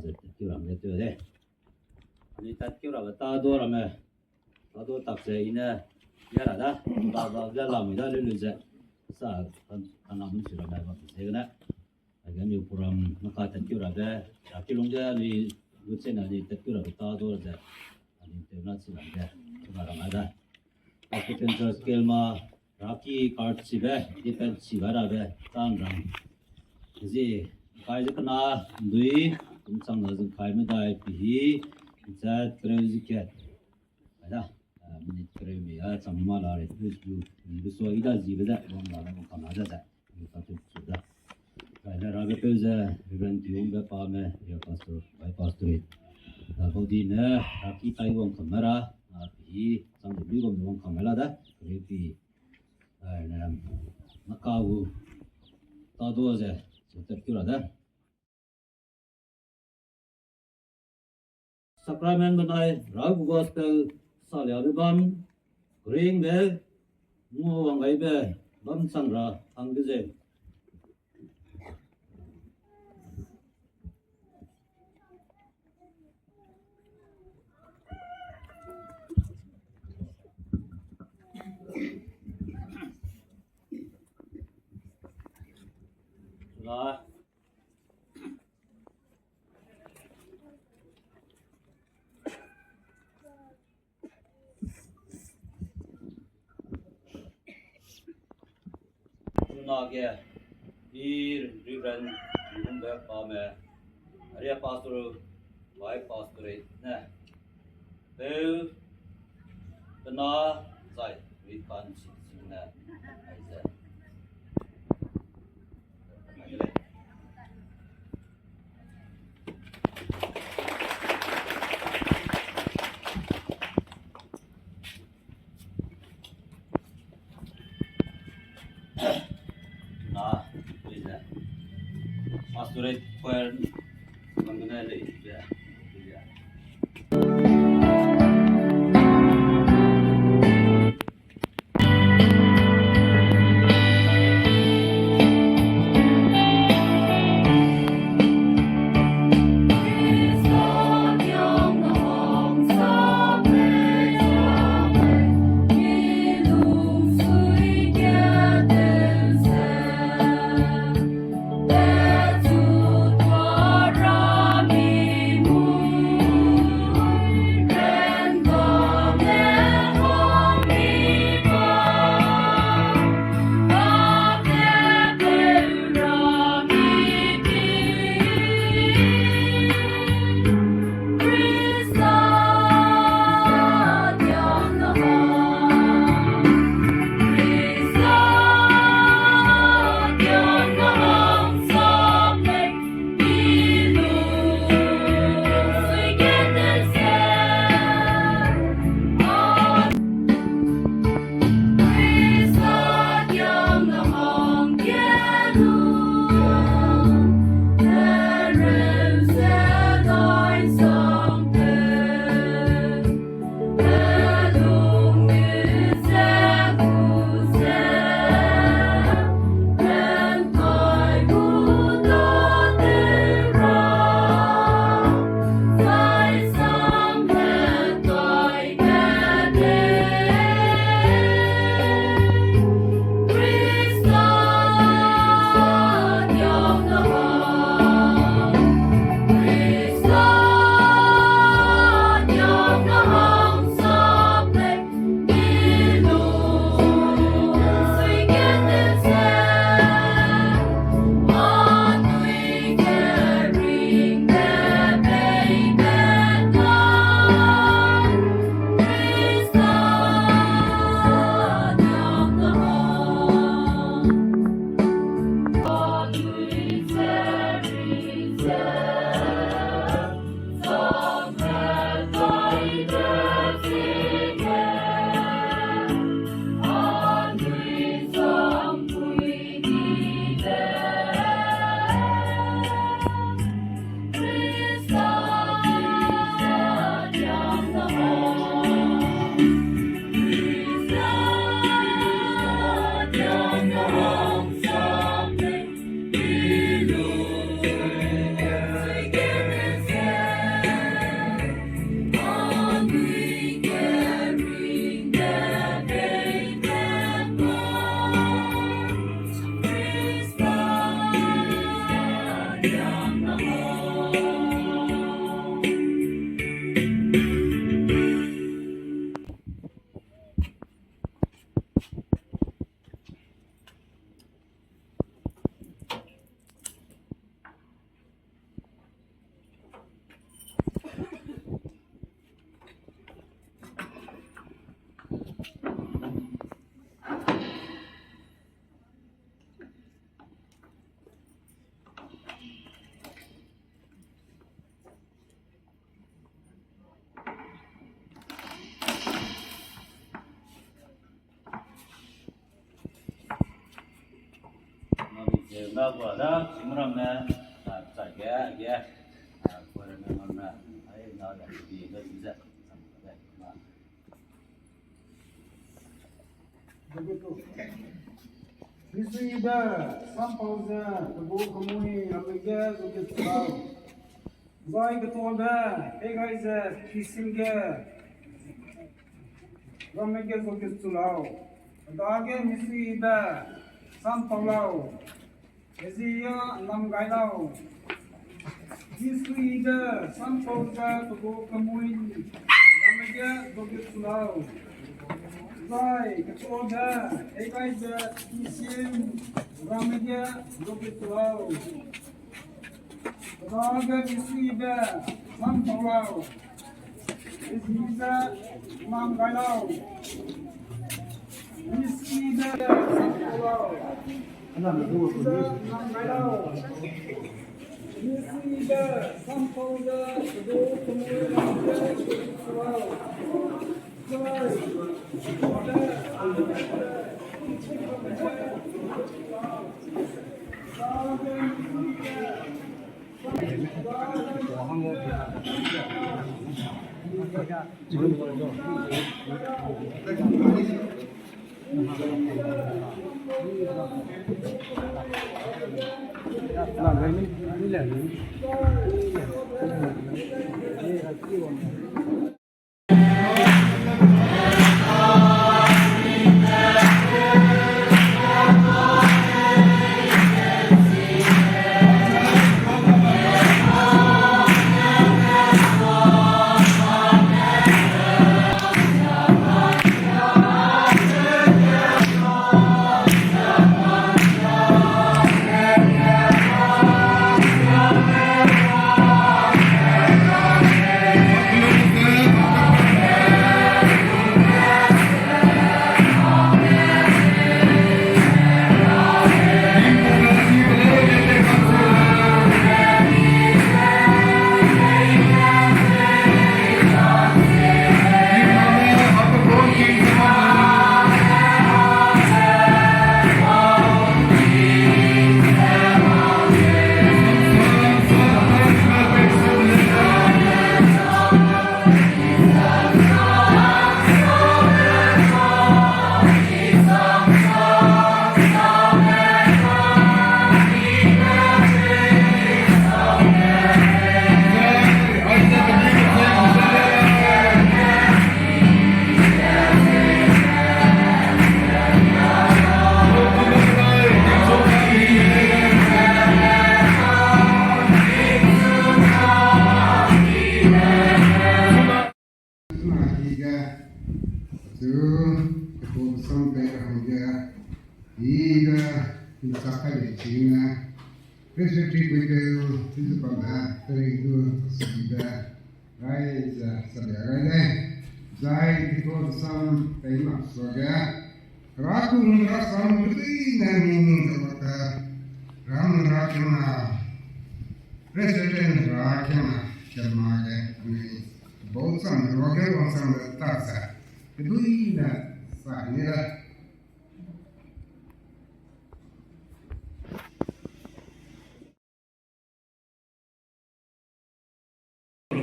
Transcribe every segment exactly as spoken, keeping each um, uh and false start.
Ze tat keu ramme tew de. Anui tat keu rabe ta du ramme. Ta du tak ze i ne, ya ra da, ba ba ze lamui da le lu ze. Sa, kan, kan na mun si ramme ba ze gene. Age anui program na ka tat keu rabe, ra ki lung de anui, lu ze na anui tat keu rabe ta du ze. Anui tew na chi ramme, ba ramme da. Acupuncture scale ma, raki card chibe, dipet chibe rabe, chang rang. Zi, kai ze kena, dui, kum chang na zeng kai medai, pihi, zat, kereu zi kat. Ai da, ah, minute kereu mi, ah, chang ma la re, lu, lu, lu so i da zibe ze, wang la, wang kam la ze, ze, lu ka tu su da. Kai le rabe peu ze, Reverend Tiumbe pa me, area pastor, by pastorate. Da bau di ne, raki tai wang kam ra, ah, pihi, chang de lu wang kam la da, kereu pi. Ai, ne, na ka gu, ta du ze, so tat keu ra da. Sacrament benai Ragu Gospel saliabe bam, ringbe, nguawang gaibe, bam chang ra hang de ze. La. Chunage, i Reverend Yungbe Pame, area pastor, by pastorate ne. Peu, pena, zai, wi kan si, si ne, ai ze. Na, please, eh. Pastorate choir, bang gene lei, yeah. Yeah. Na gua da, simramme, a, chai ge, ge, a, kuaramme ngamme, ai, na ya, bi, be, ze, sam, be, na. Misuibe, sampau ze, kegu kemui, ramme ge, zuge tulau. Zai ketuabe, pei gai ze, kisim ge, ramme ge, zuge tulau. Dage misuibe, sampau lau. Ezia nam gai lau. Misuibe sampau ze kegu kemui, ramme ge zuge tulau. Zai ketuabe, pei gai ze, kisim, ramme ge zuge tulau. Dage misuibe sampau lau. Misuibe nam gai lau. Misuibe sampau lau. Misuibe nam gai lau. Misuibe sampau ze kegu kemui, ramme ge zuge tulau. Suna hi ge, achu, ketuabe sam pei ra hangge, i ge, i chak kai lei chine, Presbytery Building, Principal ne, teri du, sibe, rai ze, sabe rai lei, zai ketuabe sam pei mak suage, Hera kum Hera sam kedui ne ning ze bak te, ram Hera kena, Presbytery Hera kena, kena ge, anui, bau sam ruage wang sam de tak ze, kedui ne sa ni le.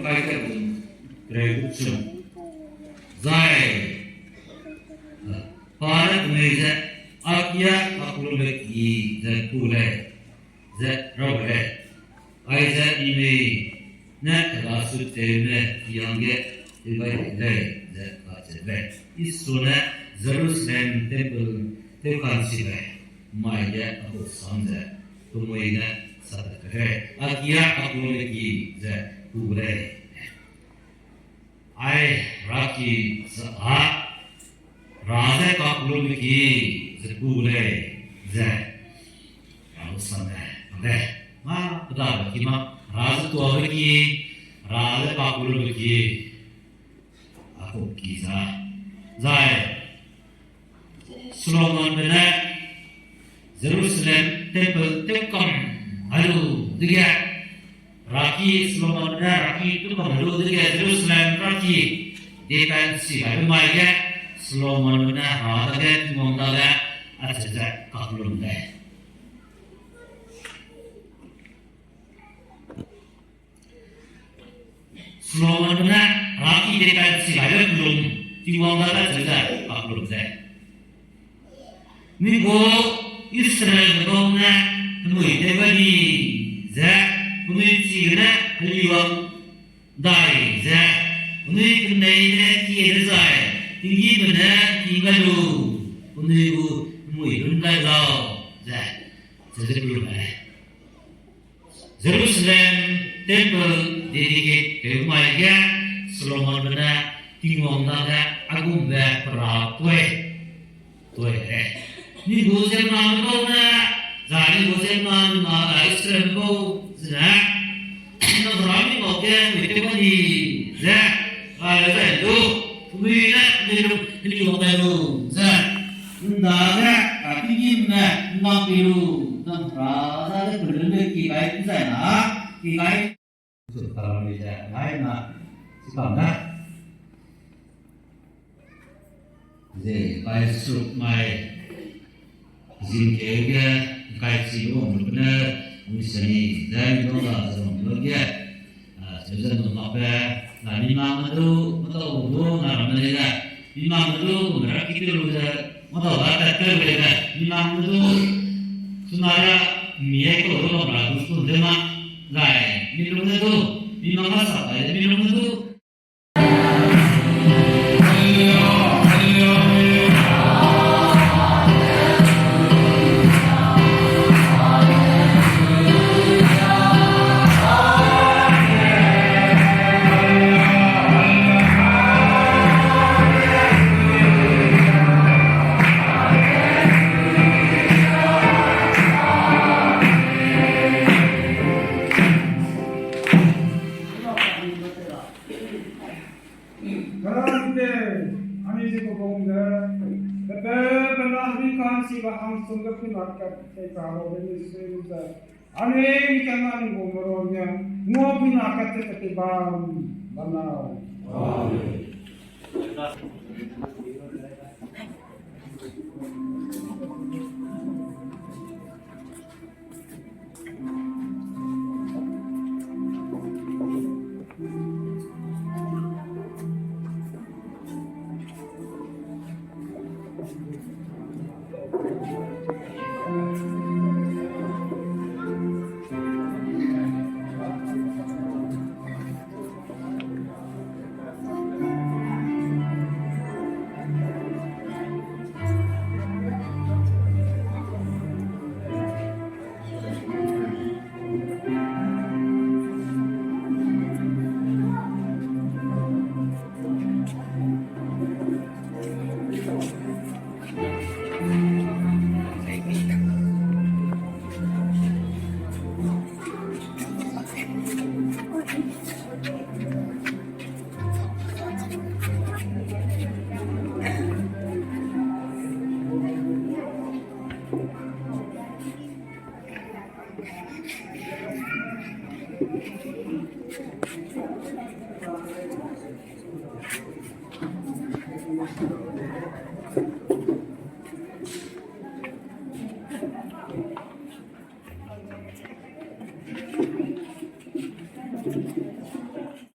Kai kat bun, reu gu chum. Zai, pa ne penui ze, a kia a kulumbe ki ze ku lei, ze rau lei. Aize ninui ne hela su tewme ki hangge tewbai lei, ze kacheu lei. Isu ne Jerusalem temple tewkanchibe mai ge a gu sam ze, penui ne sa de lei. A kia a kulumbe ki ze ku lei. Ai, Hera ki ze a, Hera ze kakulumbe ki ze ku lei, ze, Hera gu sam de, de. Mâ, pe dabe ki mâ, Hera ze tuabe ki, Hera ze kakulumbe ki, a ku ki za. Zai, Solomonbe ne Jerusalem temple tewkam hai lu dege, Hera ki Solomonbe ne Hera ki tewkam hai lu dege Jerusalem Hera ki depat si gaibe mai ge, Solomonbe ne Hera dage Tingwang dage acheu ze kakelum lei. Solomonbe ne, Hera ki de kai chi gaibe kelum, Tingwang dage cheu ze, pa kelum ze. Ni gu Israelme bau ne, hemui tew gai di ze, penui chigene heliwang dai ze, penui kenei ne kie dezai, tinggîme ne kie gai lu, penui gu hemui lun gai lau, ze, cheu ze kelum lei. Jerusalem Temple dedicate tew mai ge Solomonbe ne Tingwang dage aigumbe pera tuai, tuai lei. Ni gu ziemmename bau ne, zai ni gu ziemmena, Israelme bau zene, nang Hera mi ngau ge mui tew gai di ze, rai zai du, penui ne, penui lung, penui lung dai lu ze, ndage, a, tinggîme, ndang pi lu, nang Hera dage pelunbe ki gai zai na, ki gai. Su ta mi ze, ngai na, si kam da. Ze, kai suk mai, zingkeu ge, kai chi wang lu ne, misani, zai mi dong da, ze wang lu ge, a, cheu ze nu makbe, na mi mang du, matau du, na ramme le, mi mang du, mera ki te lu ze, matau da tat te lu le, mi mang du, suna ra, mi ai kau du, mera du, sun de ma, zai, mi lung ne du, mi mang ga sa bai, mi lung ne du, Hera dide, anui zi kebung de, pepe, pena hemi ka'nchibe hangsungbe pina kat tei ka lau de ni sui ze, anui mi kena ni gu meron ge, ngua pina kat tei ka tei bam, bam lau. Amen.